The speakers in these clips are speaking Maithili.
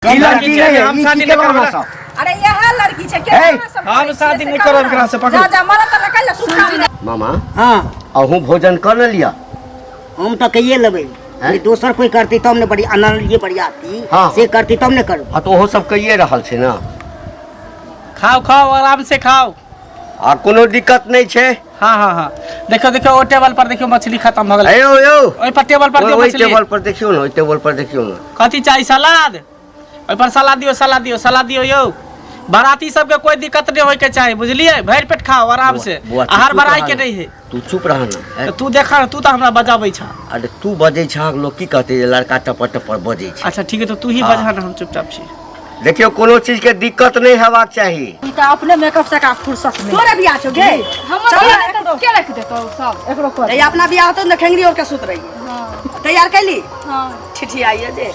ई लड़की छै, नहीं है, हम ई शादी की नहि केलहुँ करब। अहाँ सब? अरे यह लड़की छै के हे, अहाँ सब हम करै छियै शादी से नहि कहू करब ना। एकरा से, पकड़ू। जा जा मरत तऽ निकलि जा सुखा ले। मामा हाँ अहूँ भोजन कर ने लिअ हम तऽ कहिए लेबै हैं? दोसर कोई करती तब ने बड़ी अनलिए बरियाती हाँ। से करती तब ने करब हाँ तऽ ओहो सब कहिए रहल छै ने खाओ खाओ आराम से खाओ आ कोनो दिक्कत नहि छै हाँ हाँ हाँ देखियो देखियो ओ टेबल पर देखियो मछली खत्म हो गेलै यौ यौ ओहि पर टेबल पर दियौ ओहि मछली टेबल पर देखियौ ने ओहि टेबल पर देखियौ ने कथी चाही सलाद ओहि पर सलाद दियौ सलाद दियौ सलाद दियौ यौ बाराती सबके कोई दिक्कत नहीं होय के चाही बुझलिए भरि पेट खाओ आराम से बौआ, तू आहार चुप बड़ाई रह के ना। नहीं है तू चुप रह ना तो तू देखा तू तो हमरा बजाबै छा अरे तू बजै छह लोग की कहते जे लड़का टपर टपर बजै छै अच्छा ठीक है तो तू ही हाँ। बजा ना हम चुपचाप छी देखियौ कोनो चीज के दिक्कत नहीं हेबाक चाही ई तऽ अपने मेकअप से का फुर्सत नहीं तोरे बियाह छौ गे हमर चल, बियाह तऽ के राखि देतौ सब एकरो कर तैया अपना बियाह होतौ ने खेंगरी और के सुत रही तैयार कैली हाँ ठिठियाइए जे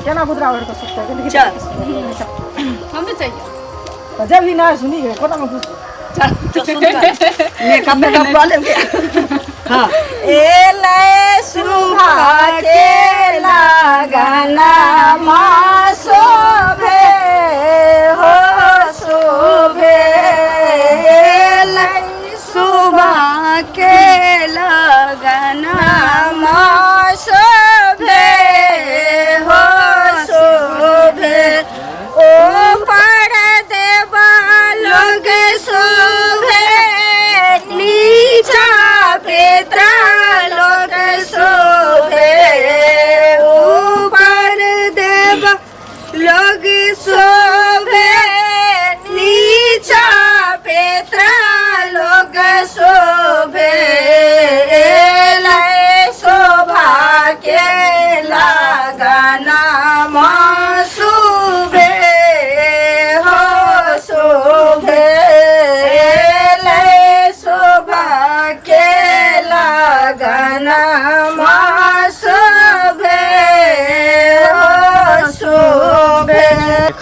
केना गुदरा ओढ़ के सुततै चल हम भी चाहिए तऽ जब ही ना सुनी गे कोना में घुस चल तो सुन कर मेकअप मेकअप कऽ लेबे हाँ एलै सुभा के लगना मा शोभे हो शोभे एलै सुभा के लगना मा शोभे हो शोभे ओ पर देवा लोग शोभे नीचा पितरा लोग शोभे ऊपर देव लोग शोभे नीचा पितरा लोग शोभे लय शोभा के लगना शोभे हो शोभे लय शोभा के लगना शोभे हो शोभे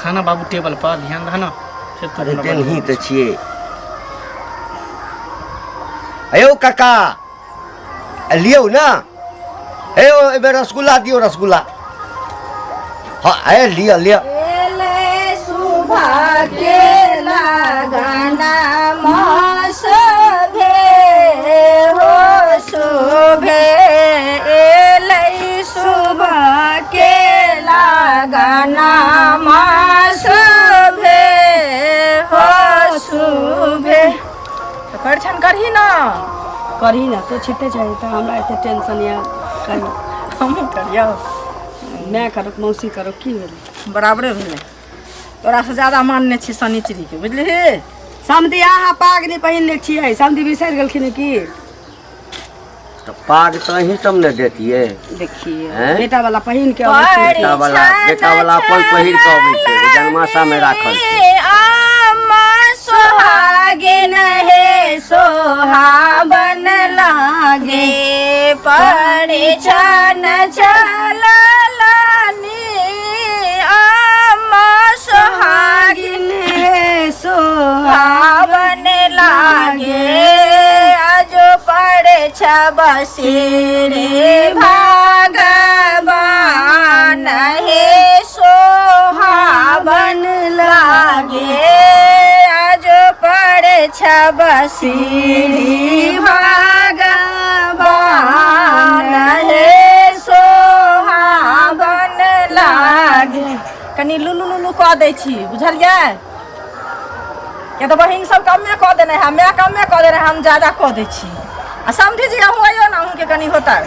खाना बाबू टेबल पर ध्यान रह ना फिर तो अरे हमरा देनही तऽ छियै अयौ काका आ लियौ ने हे यौ एहिबेर रसगुल्ला दियौ रसगुल्ला हँ ए लिअ लिअ एलै सुभा के लगना शोभे हो शोभे एलै सुभा के लगना शोभे हो शोभे तऽ परिछन करही ना करही ने तो छिटे चाही तऽ हमरा एते टेंशन यऽ कही हमहूँ करियौ माय करो मौसी करो की भेलै बराबरे भेलै तोरासँ ज्यादा मानने छी शनिचरीके बुझलिही समधी अहाँ पाग नहि पहिनने छियै समधी बिसरि गेलखिन की तऽ पाग तऽ अहीं सब ने देतियै देखिए हैं? बेटा वाला पहिन के अबै छै बेटा वाला बेटा वाला अपन पहिर कऽ अबै छै ओ जन्माशा मे राखल छै आमा सोहागिन हे सोहावन लागे परिछन चललानी आमा सोहागिन हे सोहावन लागे आजो पड़े बसेरे भगवान हे सोहावन लागे आजो पड़े बसेरे भगवान हे सोहावन लागे कनि लुलु लुलु कऽ दै छी बुझलियै किया तऽ बहिन सब कमे कऽ देने है माय कमे कऽ देने है हम ज्यादा कऽ दै छी आ समझी जी अहूँ अइयो ने अहूँके कनि होतै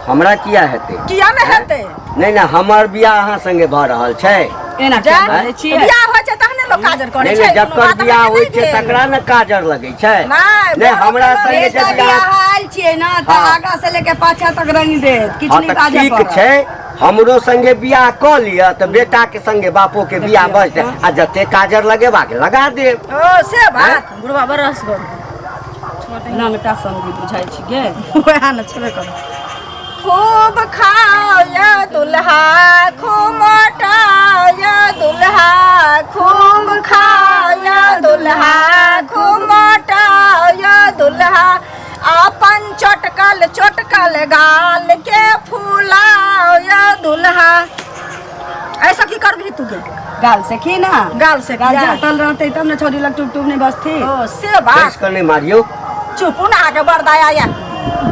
हमरा किया हेतै किया नहि हेतै नहि नहि हमर बियाह अहाँ संगे भऽ रहल छै एना जा किया बजै छियै बियाह होइ छै तहने लोक काजर करै नहि छै नहि कोनो जकर बात बियाह अहाँके होइ नहि छै भेल। तकरा ने काजर लगै छै नहि, नहि बड़ो हमरा के संगे बेटा जे बियाह बियाह आयल छियै ने तऽ हाँ। आगा से लेके पाछा तक रंग देत किछु हँ नहि तऽ बाजऽ ठीक पड़त छै हमरो संगे बियाह कऽ लिअ तऽ बेटा के संगे बापो के बियाह भऽ जेतै आ जते काजर लगेबाक लगा देब ओ से बात बुढ़वा बड़ रसगर नामटा समझी बुझाइ छी गे वएह ने छेबे करू खूब खाओ या दुल्हा खूब मोटाओ या दुल्हा खूब खाओ या दुल्हा खूब मोटाओ या दुल्हा अपन चटकल चटकल गाल के फुलाओ या दुल्हा ऐसा की करबही तू गे? गाल से खी ना। गाल से गाल किया? जतल रहते तब ने छोरी लग टुप टुप नहीं बसती। ओ से बात। केस कऽ नहि मारियौ। चुप ना, अहाँके बड़ दया या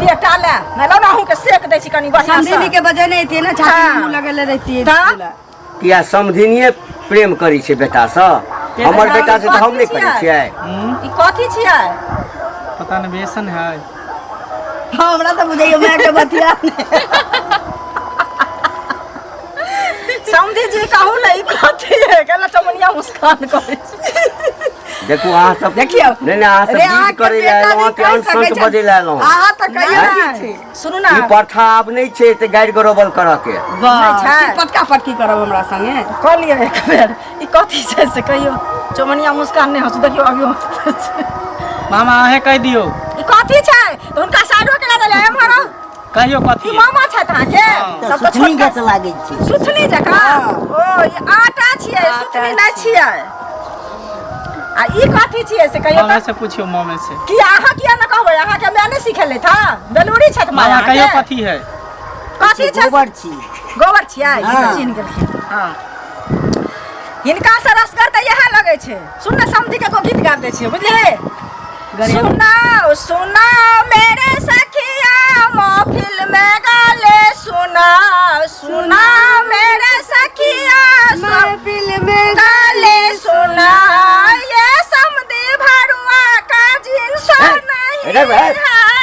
बेटा ले नहि लौ ने, अहूँके सेक दै छी कनि बढ़िआँ समधिनी के वजह नहीं थी ना, छाती में हाँ। मुंह लगेले रहती है। तऽ? किया समधिनिये प्रेम करै छै बेटासँ? हमर बेटा से तऽ हम नहि करै छियै। ई कथी छियै? पता नहि, बेसन है। हमरा तऽ बुझाइयो माय के बतिया। समधी जी, कहू ने, ई कथी है? केना चमनिया मुस्कान करै छै। देखू अहाँ सब। देखियौ। नहि नहि, अहाँ सब रे, विध अहाँके करै लए बेटा एलहुँ नहि कि कहि अंट सकै संट छै। बजै लए एलहुँ? अहाँ तऽ कहियो नहि। किछु। सुनू ने। ई प्रथा आब नहि छै तऽ गारि गरोबल करऽ के। वाह, नहि छै। की पटका पटकी करब हमरा संगे? कऽ लिअ एक बेर, ई कथी छै से कहियौ। चमनिया मुस्कान नहि हँसू, देखियौ अभियो हँसते छै। मामा, अहें कहि दियौ। ई कथी छै? तऽ हुनका साइडो केना देले? एम्हर आउ। कहियौ कथी ई है? मामा छथि अहाँके? तऽ तब तऽ सुथनी छोटका जकाँ लागै छै। सुथनी जकाँ? ओ ई आटा छियै, सुथनी नहि छियै। आ ई कथी छियै से कहियौ मामे तऽ। से पूछियौ, मामे से। कि अहाँ किया ने कहबै? अहाँके माय नहि सिखेलथि? हँ, बेलूरी छथि माय मामा, कहियौ अहाँके? कथी है? कथी छै? गोबर छी। गोबर छियै? हाँ। चिन्ह गेलखिन। हँ, हिनका से रसगर तऽ इएह लगै छै। सुन ने समधी के, एगो गीत गाबि दै छियै, बुझलियै? सुनाओ सुनाओ मेरे सखिया, महफिल में गाले, सुनाओ सुनाओ मेरे सखिया, महफिल में गाले सुनाओ, ये समधी भरुआ का जिनसो नहीं रे, रे, है,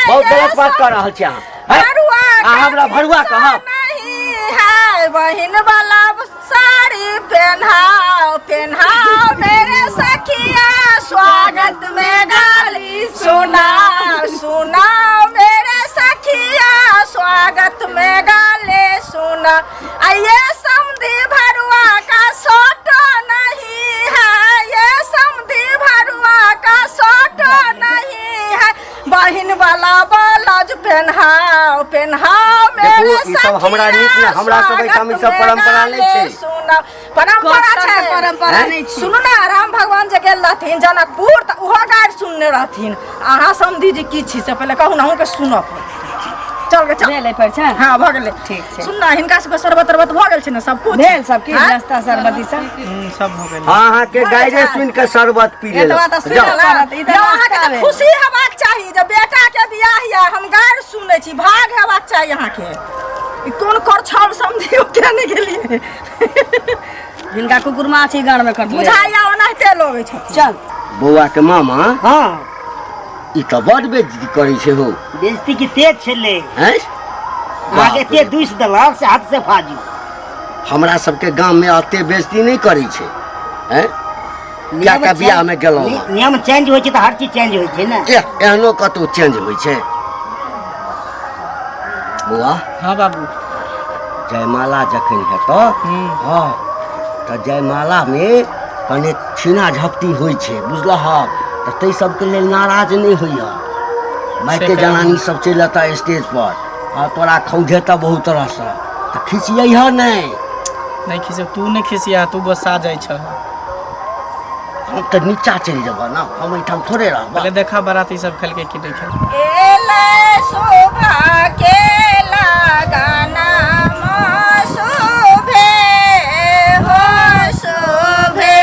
बहुत ये गलत बात कऽ रहल छी अहाँ, हैं? भरुआ अहाँ हमरा भरुआ का कहब? नहीं है, बहिन वाला साड़ी पहनाओ पहनाओ मेरे सखिया, स्वागत में गाली, सुनाओ सुनाओ मेरे सखिया, स्वागत में गाले सुना, आ ये समधी भरुआ का सोटो नहीं है, ये समधी भरुआ का सोटो नहीं है, बहिन वाला ब्लाउज पहनाओ पहनाओ मेरे देखू, ई सब हमरा नीक नहि, हमरा सब एहिठाम ई सब परंपरा नहि छै। सुनब परंपरा छै। परंपरा हैं? नहि छै। सुनू ने, राम भगवान जे गेल रहथिन जनकपुर तऽ ओहो गारि सुनने रहथिन। अहाँ समधी जी की छी से पहिले कहू ने, अहूँके सुनऽ पड़त। चल गे, चल। भेलै परिछन? हँ, भऽ गेलै। ठीक छै। सुन ने, हिनका सबके शरबत तरबत भऽ गेल छै ने सब कुछ? भेल सब किछु। आँय? नाश्ता शरबत ई सब। सब भऽ गेल। हँ, अहाँके गाइरे सुनि कऽ शरबत पी एतबा लेलहुँ। तऽ सुनि जाउ। लेलहुँ। पड़त, ई तऽ यौ, अहाँके नाश्ता तऽ भेल। खुशी हेबाक चाही जे बेटा के बियाह यऽ, हम गारि सुनै छी, भाग हेबाक चाही अहाँके। ई कोन करछल समझियौ के नहि गेलियै। जिनका कुकुर माछी गाँड़ में कटले। बुझाइया ओनाहिते लगै छथिन। चल। बौआ के मामा। हँ। ई तऽ बड बेइज्जती करै छै हौ। बेइज्जती की तेज छलै। हैं? अहाँके बाप एते रे। दूसि देलक से हाथ से फाजू। हमरा सबके गाम में एते बेइज्जती नहि करै छै, हैं? किया के बियाह में गेलहुँ हँ। नियम चेंज होइ छै तऽ हर चीज चेंज होइ छै ने। एह, एहनो कतहु चेंज होइ छै बौआ? हाँ बाबू। जयमाला जखन हेतऽ, हँ, तऽ जयमालामे कने छीना झपटी होइ छै, बुझलहक? तऽ ताहि सबके लेल नाराज नहि होइए। माइके से जनानी सब चलि एतऽ स्टेज पर आ तोरा खौझेतऽ बहुत तरहसँ, तऽ खिसियैह नहि। नहि खिसे, तू नहि खिसिया, तू गोस्सा जाइ छह। हम तऽ नीचा चलि जेबऽ ने, हम एहिठाम थोड़े रहबऽ। पहिले देखा बाराती सब खेलकै कि नहि खेलकै। एलै शोभा के लगाना शोभे हो शोभे,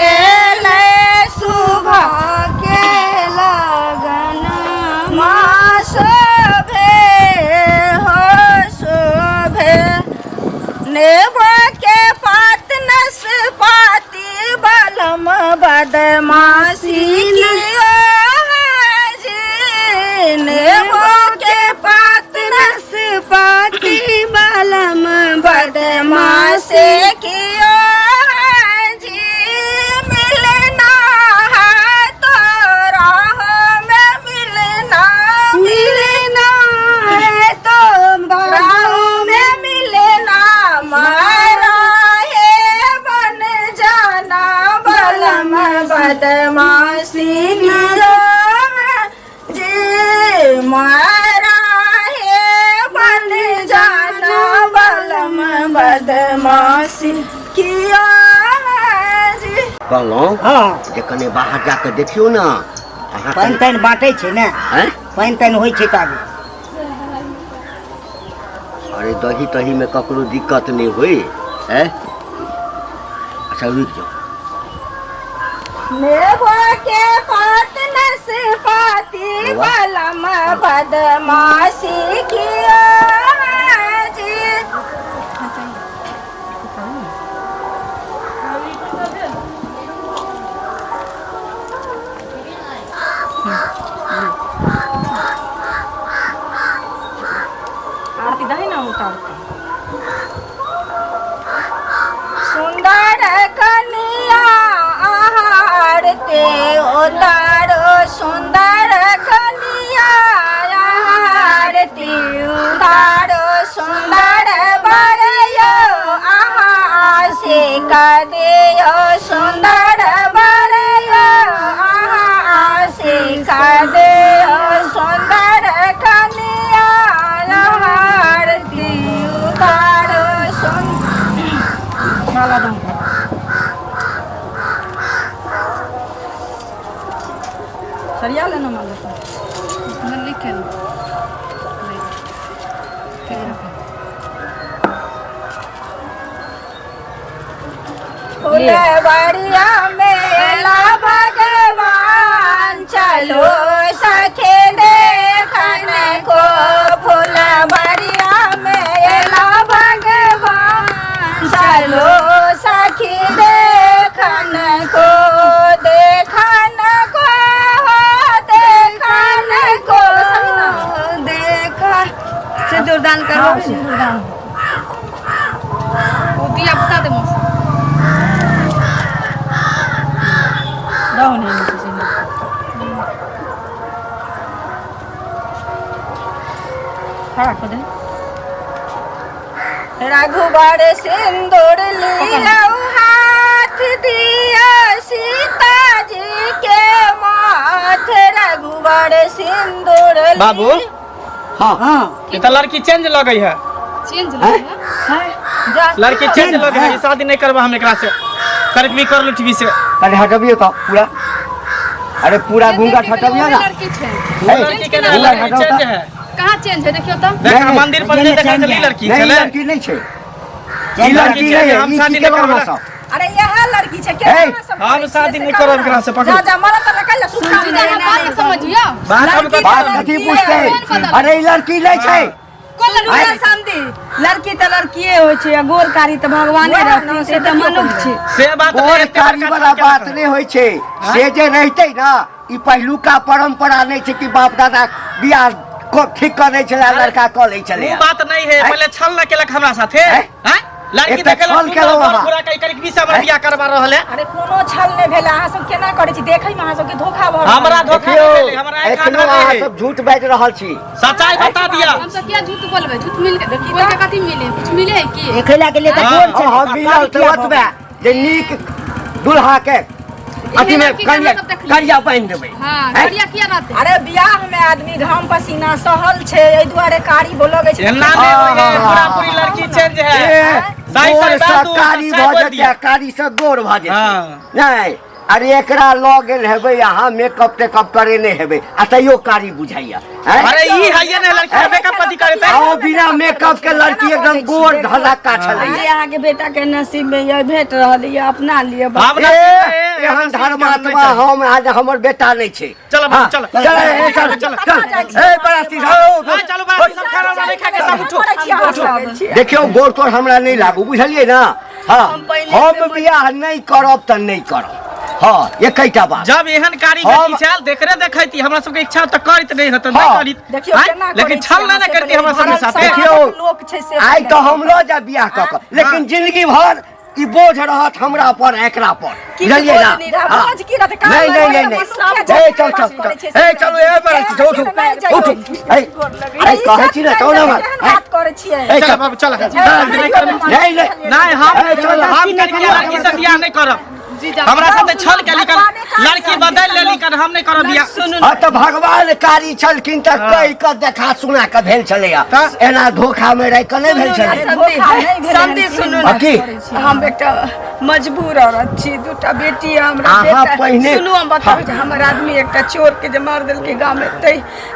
एलै शोभा के लगना मा शोभे हो शोभे, नेबो के पात नसपाती, बलम बदमाशी कियो जी, नेबो के पात नसपाती बलम बदमाशी कियो जी, मिलना है तो राह में मिलना, मिलना है तो राह में मिलना, मारा है बन जाना, बलम बदमाशी कियो जी, मारा है बन जाना, बलम बदमाशी किया जी। कहलहुँ हँ। जे कने बाहर जा कऽ देखियौ ने अहाँ। पानि तानि बाँटै छै ने? आँय? पानि तानि होइ छै ताबे। अरे, दही तहीमे ककरो दिक्कत नहि होइ। हैं अच्छा रुक जाओ। नेबो के पात नसपाती बलम बदमाशी किया जी। आरती दही ना उतारते। सुंदर कन्या आरती उतारो, सुंदर कन्या आरती उतारो, सुंदर बरयो आहा सिका दियो, सुंदर बरयो आहा सिका दियो, सुंदर कन्या आरती उतारो, सुंदर माला दम सरिया लेना माला तो लिख के फुलवरिया मेला भगवान चलो सखे देखन को, फुलवरिया मेला भगवान चलो सखी देखन को, देखन को, देखन को, देख सिंदूरदान करो। सिंदूरदान ओ दिया बता दे मौसा। दहो नहीं से सिंदूर खड़ा कर दे। रघुबर सिंदूर लियौ हाथ दिया सीता जी के माथ, रघुबर सिंदूर बाबू हाँ हाँ ये तो लड़की चेंज लगई है। चेंज लगे है। जा लड़की चेंज लगे है, शादी नहीं करबा हम एकरा से, करबी कर लुटबी से। अरे हटबियो तो पूरा, अरे पूरा घूंघट हटबियो ना। लड़की छै ए, लड़की के ना घूंघट लड़की हटाओ चेंज तो। है। कहाँ चेंज है देखियो तो। देखा नहीं, मंदिर पर नहीं, नहीं देखा चेंज चली है। लड़की नहीं चले। लड़की नहीं छे, चेंज ई लड़की चेंज नहीं है, है, हम ई शादी की नहीं केलहुँ करबै। अहाँ सब? अरे यह लड़की छै के ए, हम शादी नहीं करब एकरा से, पकड़ू। जा जा मरत त निकल सुखा सुन अहाँ बात समझियो। बात हम लड़की बात तऽ कथी लड़किए पूछते? कौन बदल? अरे ई लड़की नहीं छै। कोन लड़की? है समधी, लड़की तऽ लड़किए होइ छै आ गोर कारी तऽ भगवाने वएह ने, रहथिन, से से तऽ देखियौ मनुख पहिले। छै। से बात नहीं, गोर एते कारी बड़का वाला छल बात केलक। नहीं होइ छै, से जे रहितै ना, ई पहिलुका परंपरा नहीं छै कि बाप दादा बियाह ठीक कऽ दै छलै, लड़का कऽ लै छलै। वो बात नहीं है, आँय? पहले छल न केलक हमरा साथे। आँय? आँय? लड़की एक तऽ देखेलक छल सुन्दर केलहुँ गोर अहाँ। गोरा के करीब 20 हमरा आँय? बियाह करवा रहल है। अरे कोनो छल नहि भेल, अहाँ सब केना करै छी? देखै मे अहाँ सबके धोखा भऽ रहल हमरा है। धोखा देखियौ नहि भेलै, हमरा आँखि एखनो आधा अहाँ नहि है। सब झूठ बाजि रहल छी। सच्चाई बता दिया। हम सब किया झूठ बोलबै? झूठ मिल के बोल के कथी मिले? कुछ मिले है की? देखै ला के लिए तऽ हाँ, गोर छै। हाँ मिलल तऽ ओतबे जे नीक दुल्हा के अथी में लड़की के करिया अहाँ सब देखलियै। करिया बान्हि देबै। हाँ आँय? करिया किया रहते? अरे बियाह में आदमी घाम पसीना सहल छै, एहि दुआरे कारी बोलगै छै। एना नहीं होय है, पूरा पूरी लड़की चेंज है। ए, सही गोर सही सँ बात दू, कारी सच्चाई भऽ बोल जेतै दिया। आ कारी सँ गोर भऽ जेतै। हाँ। नहि अरे एकरा लऽ गेल हेबै अहाँ, मेकअप तेकअप करेने हेबै आ तैयो कारी बुझाइया। आँय? अरे ई है ने लड़की मेकअप कथी करते? आ ओ बिना मेकअप के लड़की एकदम गोर धलक्का छलै। जे अहाँके बेटा के नसीब में यह भेट रहल यऽ अपना लिए। भावना ए, से एहन धर्मात्मा हम आज हमर बेटा नहीं छै। चलो बाबू, चलो। चल ए, चल चल चल ए बराती आओ। हाँ, चलो बाबू, सब खाना वाना नहीं खा के सब उठो। करै छी अहाँ सब। देखियौ गोर तोर हमरा नहीं लागू, बुझलियै ना? हाँ हम पहिले से हम बियाह नहीं करब तऽ नहीं करब। हाँ एकैटा बात। जब एहन कारी हम- बेटी छल देखरे देखैती हमरा सबके इच्छा तऽ करैत नहीं होत, नहीं हाँ। करित। देखियौ आँय? केना करै लेकिन छी छल अहाँ नहि ने से करती हमरा सबके पहिले। साथे। भरल देखियौ, समाजक लोक छै से आइ तऽ हम लऽ जायब बियाह कऽ कऽ, लेकिन जिंदगी भर ई बोझ रहत हमरा पर, एकरा पर, बुझलियै ना? बोझ नहि हाँ। बोझ की रहत? काम नहीं नहीं नहीं लगे नहीं सब ए चल चल करै छै चल ए चलू ए बराती उठू उठू ए ए कहै छी ने चल ना केहन बात करै छियै? ए चल चल बाबू चल। नहीं नहीं नहीं हम ए, चल, हम करिया लड़की से बियाह नहीं करब। जीजा हमरा साथे छल के लेकिन लड़की बदल लेली कन हम नहीं करब बियाह। हाँ तऽ भगवान कारी छलखिन तऽ कहि कऽ देखा सुना कऽ भेल छलैया, एना धोखा मे रहि कऽ नहि भेल छलै। समधी, सुनू आ ने, की? हम एकटा मजबूर औरत छी, दूटा बेटी है हमरा। अहाँ बेटा पहिने- सुनू, हम बताबै छी, हमर आदमी एकटा चोर के जे मार देलकै गाँव में, तै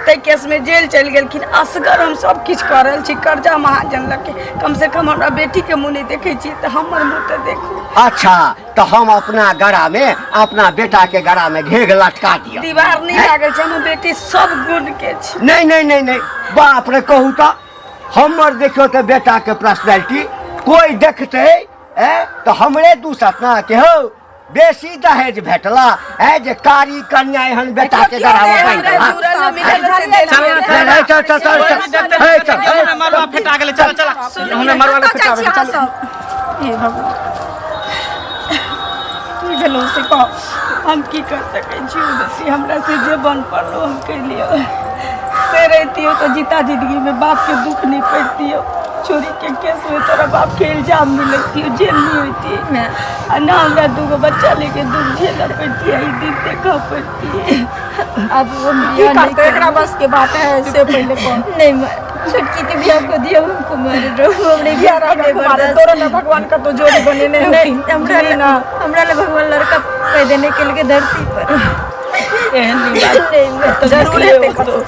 तै केस में जेल चलि गेलखिन। असगर हम सब किछु कऽ रहल छी, कर्जा महाजन लगे। कम से कम हमरा बेटी के मुँह नहि देखै छी तऽ हमर मुँह तऽ देखू। अच्छा, तऽ हम अपना गरा में, अपना बेटा के गरा में घेघ लटका दिअ? दीवार नहि लागल छै, हमर बेटी सब गुण के छै। नहीं नहीं नहीं नहीं, बाप रे, कहू तऽ हमर देखियौ तऽ बेटा के पर्सनैलिटी कोई देखते ए तऽ हमरे दूसत ना के हो बेसी दहेज भेटला ए जे कारी कन्या एहन बेटा के गरा में बान्हि देला। चल ना, चल। नहीं, चल चल चल चल हे, चल हे। हमरा मरवा फेटा गेलै, चल चल, हमरा मरवा कतऽ फेटा जाइ छी गेलै, अहाँ चल। सब? हे भगवान, की भेलौ से कह, हम की कर सकै छी? बेसी हमरा से जे बन पड़लो हम कैलियो से। रहितियो तऽ जीता जिंदगी में बाप के दुख नहीं पड़तियो, चोरी के केस में तोरा बाप के इल्जाम नहीं लगतियो, जेल नहीं होती आ ना हमरा दूगो बच्चा लेके दुख झेलऽ पड़ती, ई दिन देखऽ पड़ती। अब वो की बियाह नहीं करते, एकरा बस के बात है से पहले कौन नहीं, छोटकी के बियाह को दिया हमको मारे रहो, हमरे बियाह रह कुमार, तोरा ना भगवान का तो जोड़ी बनेने नहीं होथिन। हमरा बुझली ना? हमरा ला भगवान लड़का पैदा नहीं के धरती पर एहन नहीं बात नहीं। जरूर हेतै कतौ।